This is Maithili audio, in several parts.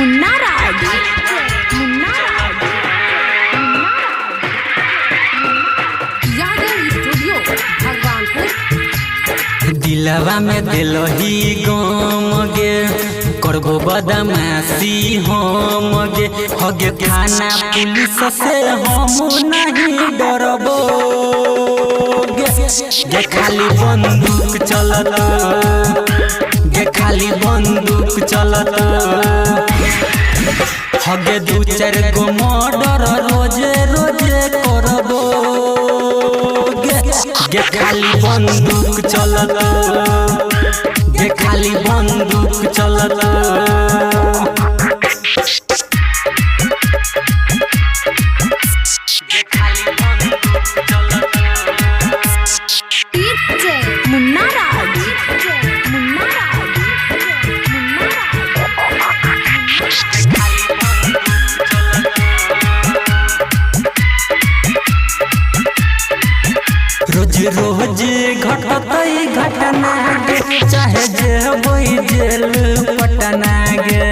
Munna Raj. Munna Raj. Munna Raj. Yadav studio Bhagwanpur. दिलवा में दिलही गम गे, करबो बदमाशी हम गे। हगे थाना पुलिस से हम नहीं डरबो गे। गे खाली बंदूक चलत, गे खाली बंदूक चलत। हगे दू चार गो मर्डर रोजे रोजे करबो गे। गे खाली बंदूक चलत, गे खाली बंदूक चलत। गे खाली बंदूक चलत। DJ Munna Raj. Munna Raj. Munna Raj. रोज रोज घटतई घटना गे, चाहे जेबै जेल पटना गे।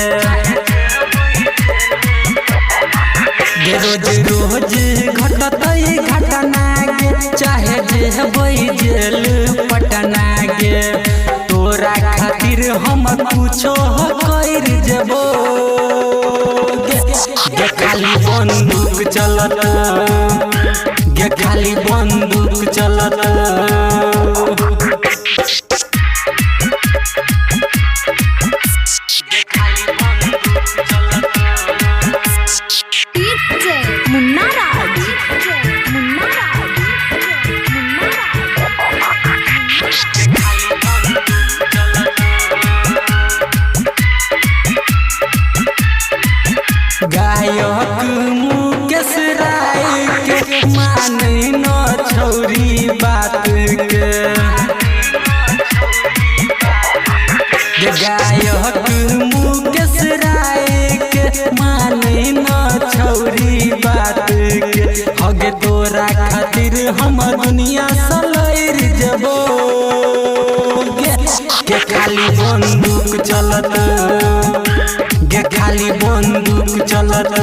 गे रोज रोज घटतई घटना गे, चाहे जेबै जेल पटना गे। तोरा खातिर हम कुछो कर जेबो गे। गे खाली बंदूक चलत, गे खाली बंदूक चलत। गे खाली बंदूक चलत। DJ Munna Raj. Munna Raj. Munna Raj. गायक मुकेश राय के माने न छौरी बात के। गे गायक मुकेश राय के माने न छौरी बात के। हगे तोरा खातिर हम दुनिया सलैर जबो गे। गे खाली बंदूक चलत, गे खाली बंदूक चलत।